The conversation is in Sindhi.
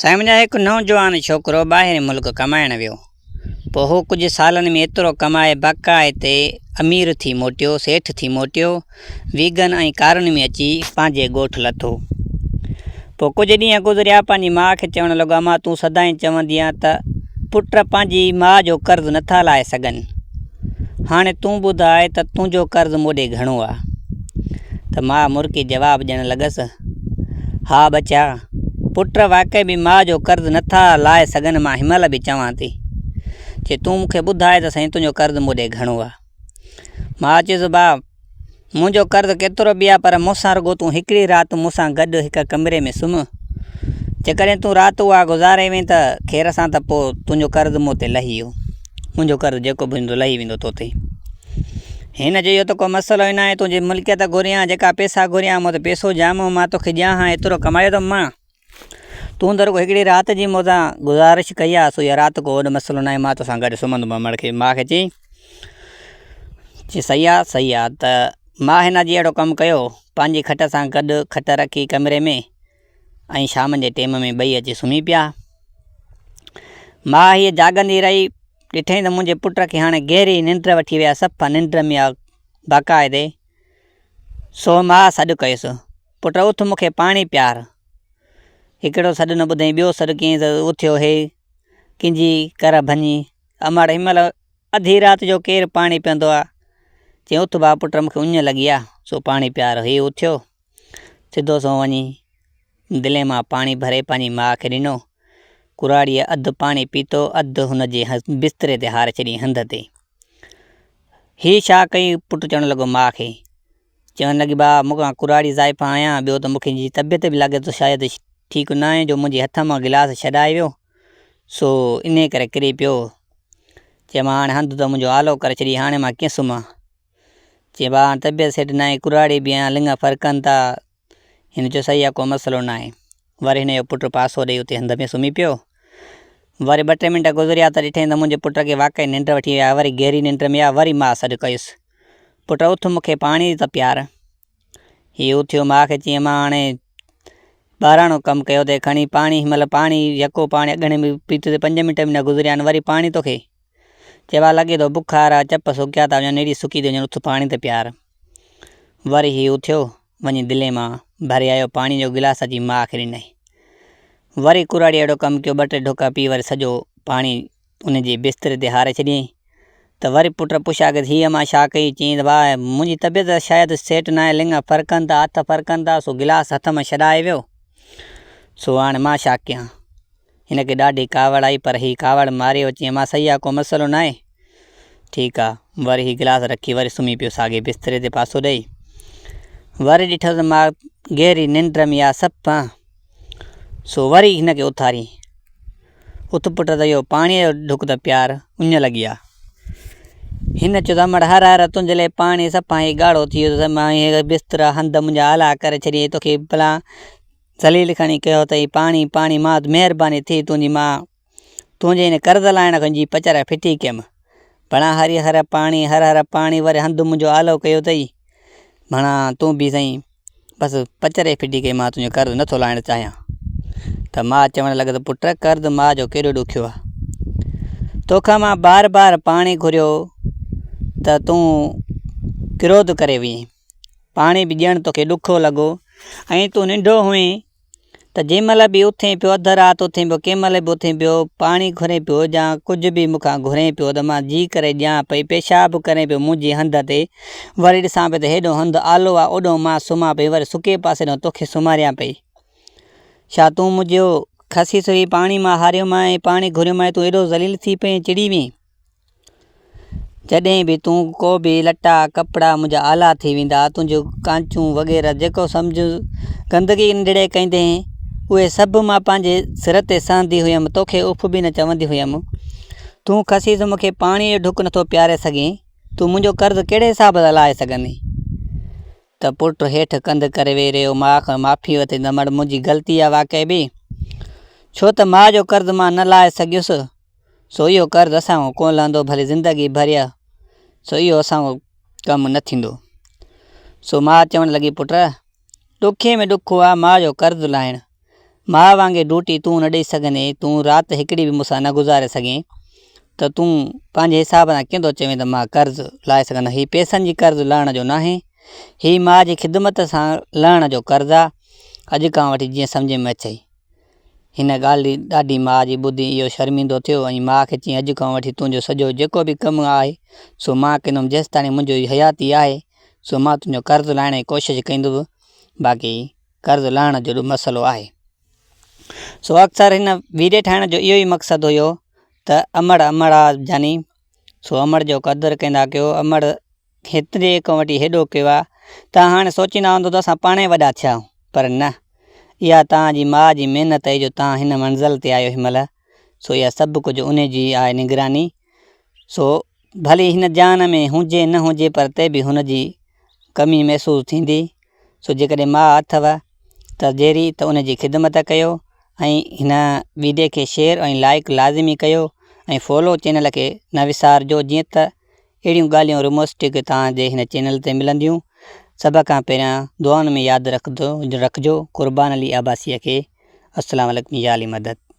سائين منهنجا هڪ نوجوان ڇوڪرو ٻاهرين ملڪ ڪمائڻ ويو. پوء هو ڪجهه سالن ۾ ايترو ڪمائي باقاعدي امير ٿي موٽيو، سيٺ ٿي موٽيو، ويگن ۽ ڪارن ۾ اچي پنهنجي ڳوٺ لٿو. پوء ڪجهه ڏينهن گذريا، پنهنجي ماء کي چوڻ لڳو، امان تون سدائين چوندي آن ته پٽ پنهنجي ماء جو قرض نٿا لاهي سگهن. هاڻي تون ٻڌاء ته تنهنجو قرض مون ڏي گهڻو آ؟ ته ماء مرڪي جواب ڏيڻ لڳس، ها ٻچا! پٽ واقعي به ماء جو قرض نه ٿا لاهي سگهن مان هن مهل به چوان ٿي. چي تون مون کي ٻڌاء ته سائين تنهنجو قرض مون ڏي گهڻو آ؟ ماء چيس ڀاء منهنجو قرض ڪيترو به آ پر مون سان رڳو تون هڪڙي رات مون سان گڏ هڪ ڪمري ۾ سمهه. جيڪڏهن تون رات اها گذاري وئين ته خير سان ته پوء تنهنجو قرض مون تي لهي ويو. منهنجو قرض جيڪو به هوندو لهي ويندو تو تي. هن چيو اهو ته ڪو مسئلو ئي ناهي تون جي ملڪيت گهرين ها جيڪا پئسا گهرين ها مون وٽ پئسو جام هو مان توکي ڏيان ها ايترو ڪمايو اٿم مان. تون ته رڳو هڪڙي رات جي مون سان گذارش ڪئي آهي سو اها رات ڪو وڏو مسئلو ناهي مان توسان گڏ سمهندم امڙ کي ماء کي چيائين چي صحيح آهي صحيح آهي ته ماء هن جي اهڙو ڪم ڪيو پنهنجي کٽ سان گڏ کٽ رکي ڪمري ۾ ۽ شام جي ٽيم ۾ ٻئي اچي سمهي پيا. ماء هيء جاڳندي رهي، ڏٺائين ته منهنجي پٽ کي هاڻي گهري ننڊ وٺي وئي آهي، صفا ننڊ ۾ آهي باقاعدي. سو ماء سڏ ڪيس، پٽ اٿ مون کي پاڻي پيار. هڪڙو سڏ نه ٻڌائين، ٻيو سڏ ڪيائين ته اٿيو هي ڪنهن جي ڪر ڀڃي. امڙ هن مهل اڌي رات جو ڪير پاڻي پيئندو آهي؟ چيائين اٿ ڀاء پٽ مون کي اڃ لڳي آهي، سو پاڻي پيار. هي اٿيو. سڌو سنئون وڃي دلي مان پاڻي ڀري پنهنجي ماء کي ڏنو. ڪراڙيء اڌ پاڻي پيتو، اڌ هن جي بستري تي هاري ڇڏيائين هنڌ تي. هي ڇا ڪيئي پٽ چوڻ لڳو ماء کي. چوڻ لڳي ڀاء مون کان ڪراڙي زائفان آهيان، ٻيو ته مون کي جي طبيعت به لڳي ٿو شايد ٺيڪ ناهي جو منهنجي هٿ مان گلاس ڇڏائي ويو، سو انهيء ڪري ڪري پيو. چيم هاڻي هنڌ ته منهنجو آلو ڪري ڇڏيئي، هاڻي مان ڪيئن سمهان؟ چيائين ڀاء هاڻ طبيعت سيٽ ناهي، ڪراڙي به آهيان، لڱ ڦرڪن ٿا. هن چيو صحيح آهي ڪو مسئلو ناهي. وري هن جو پٽ پاسو ڏيئي اتي هنڌ ۾ سمهي پيو. وري ٻه ٽي منٽ گذريا ته ڏٺائين ته منهنجي پٽ کي واقعي ننڊ وٺي وئي آهي. وري گهري ننڊ ۾ آيو، وري ماء سڏ ڪيس، پٽ اٿ مون کي پاڻي ته پيار. هي اٿيو ماء کي چيائين مان هاڻي ٻاراڻو ڪم ڪيو اٿئي، کڻي پاڻي هن مهل پاڻي يڪو پاڻي اڳڻي ۾ پيتو اٿئي پنج منٽ به نه گذريا آهن وري پاڻي توکي. چيوا لڳي ٿو بخار آ، چپ سڪيا ٿا وڃن، ايڏي سڪي ٿي وڃن، اٿ پاڻي ته پيار. وري هي اٿيو، وڃي دلي مان ڀري آيو پاڻي جو گلاس اچي ماء کي ڏنائين. وري ڪراڙي اهڙو ڪم ڪيو، ٻه ٽي ڍڪ پي وري سڄو پاڻي ان جي بستري تي هاري ڇڏيائين. ته وري پٽ پڇا ڪيس، هي امان ڇا ڪئي؟ چيائين ته ڀاء منهنجي طبيعت شايد سيٽ ناهي، لڱ ڦرڪن ٿا، هٿ ڦرڪن ٿا، سو گلاس هٿ مان ڇڏائي ويو، سو هاڻي مان ڇا ڪيان؟ هن کي ڏاڍي ڪاوڙ آئي پر هي ڪاوڙ ماري چيائين مان صحيح آ ڪو مسئلو ناهي ٺيڪ آ وري هي گلاس رکي وري سمهي پيو ساڳي بستري تي پاسو ڏئي وري ڏٺس ته مان گهري ننڊ ۾ آ سپ سو وري هن کي اٿاري اٿ پٽ ته اهو پاڻيء جو ڍڪ ته پيار اڃ لڳي آ هن چيو ته امڙ هر هر تنهنجي لاء پاڻي صفا هي ڳاڙهو ٿي ويو مان هي بسترا هنڌ منهنجا آلا ڪري ڇڏيئي توکي ڀلا ذليل کڻي ڪيو اٿئي پاڻي پاڻي مان مهرباني ٿي تنهنجي مان تنهنجي هن قرض لاهڻ کان جي پچر ڦٽي ڪيم ڀڻا هري هر پاڻي هر هر پاڻي وري هنڌ منهنجو آلو ڪيو اٿئي ڀڻا تون به سائين بس پچر ئي ڦٽي ڪئي مان تنهنجو قرض نٿو لاهڻ چاهيان ته ماء چوڻ لڳس پٽ قرض ماء جو ڪيڏو ڏکيو آهي توکان مان بار بار پاڻي گهريو ته تون ڪروڌ ڪري وئين پاڻي به ڏيڻ توکي ڏکيو لڳو ۽ تون ننڍو هئين ته جنهن مهل به اٿين پيو اڌ رات اٿين پيو ڪنهن مهل به اٿين پيو پاڻي گهرين پيو يا ڪجهه به مون کان گهرين پيو ته مان جي ڪري ڏيان پئي پيشاب ڪرين پيو منهنجي هنڌ تي وري ڏسان پئي ته هيڏو هنڌ آلو آ اوڏو مان سمهان پئي وري سڪي پاسي ڏانهن توکي سمهاريان پئي ڇا تون منهنجو خسيس هي پاڻي مان هاريومانء ۽ پاڻي گهريومانء تون ايڏو ذليل ٿي پئين چڙي وئين. جڏهن به تون ڪو به لٽا ڪپڙا منهنجا آلا ٿي ويندا، تنهنجون ڪانچون وغيره جيڪو سمجهه گندگي ننڍڙي ڪندين، اهي سڀ مان پنهنجي سر تي سهندي هيم، توکي اف به نه چوندي هيم. تون خسيس مون کي پاڻيء جو ڍڪ نٿو پياري سگهين، تون منهنجو قرض ڪهڙي حساب سان لاهي سگهندين؟ ته پٽ هيٺ ڪنڌ ڪري ويهي رهيو، ماء کان معافي ورتي ته امڙ منهنجي غلطي آ واقعي به، ڇو ته ماء جو قرض مان نه لاهي سگهيس، سو اهو قرض اسان کان ڪونه لهندو، ڀلي زندگي ڀر آ، سو اهو اسان کان ڪم نه ٿيندو. سو ماء چوڻ لڳي پٽ! ڏکي ۾ ڏکو آ ماء جو قرض لاهڻ. ماء وانگي ڊوٽي تون نه ڏئي سگهندين، تون رات هڪڙي به مون سان نه گذاري سگهين ته تون پنهنجي حساب سان ڪيئن ٿو چوين ته مان قرض لاهي سگهندس. هي پئسن جي قرض لهڻ جو ناهي، هي ماء جي خدمت سان لهڻ جو قرض آ. اڄ کان وٺي جيئن سمجهه ۾ اچئي. هن ڳالهه ڏاڍي ماء جي ٻڌي اهو شرمندو ٿيو ۽ ماء کي چيائين اڄ کان وٺي تنهنجو سڄو جيڪو به ڪم آهي سو مان ڪندم جيستاڻي منهنجي حياتي آهي سو مان تنهنجو قرض لاهڻ جي ڪوشش ڪندس باقي قرض لاهڻ جو مسئلو آهي. سو اڪثر هن ويڊيو ٺاهڻ جو اهو ئي مقصد هيو ته امڙ امڙ آ جاني سو امڙ جو قدر ڪندا ڪيو امڙ هيتري کان وٺي هيڏو ڪيو آ توهان هاڻي سوچيندا هوندو ته اسان پاڻهي وڏا ٿيا آهيون پر نه اها توهان جي ماء جي محنت آهي جو توهان هن منزل تي آهيو هن مهل سو اها سڀ ڪجهه ان جي آهي نگراني سو ڀلي هن جهان ۾ هجي نه هجي پر ته به هن جي ڪمي محسوس ٿيندي سو جيڪڏهن ماء اٿو ته جيري ته ان جي خدمت ڪيو ۽ هن ويڊيو کي شيئر ۽ لائڪ لازمي ڪيو ۽ فالو چينل کي نه وسارجو جيئن ته اهڙيون ڳالهيون رموسٽڪ توهان جي هن چينل تي ملنديون سڀ کان پهريان دعائن ۾ ياد رکجو قربان علي عباسي کي السلام عليڪم يا علي مدد.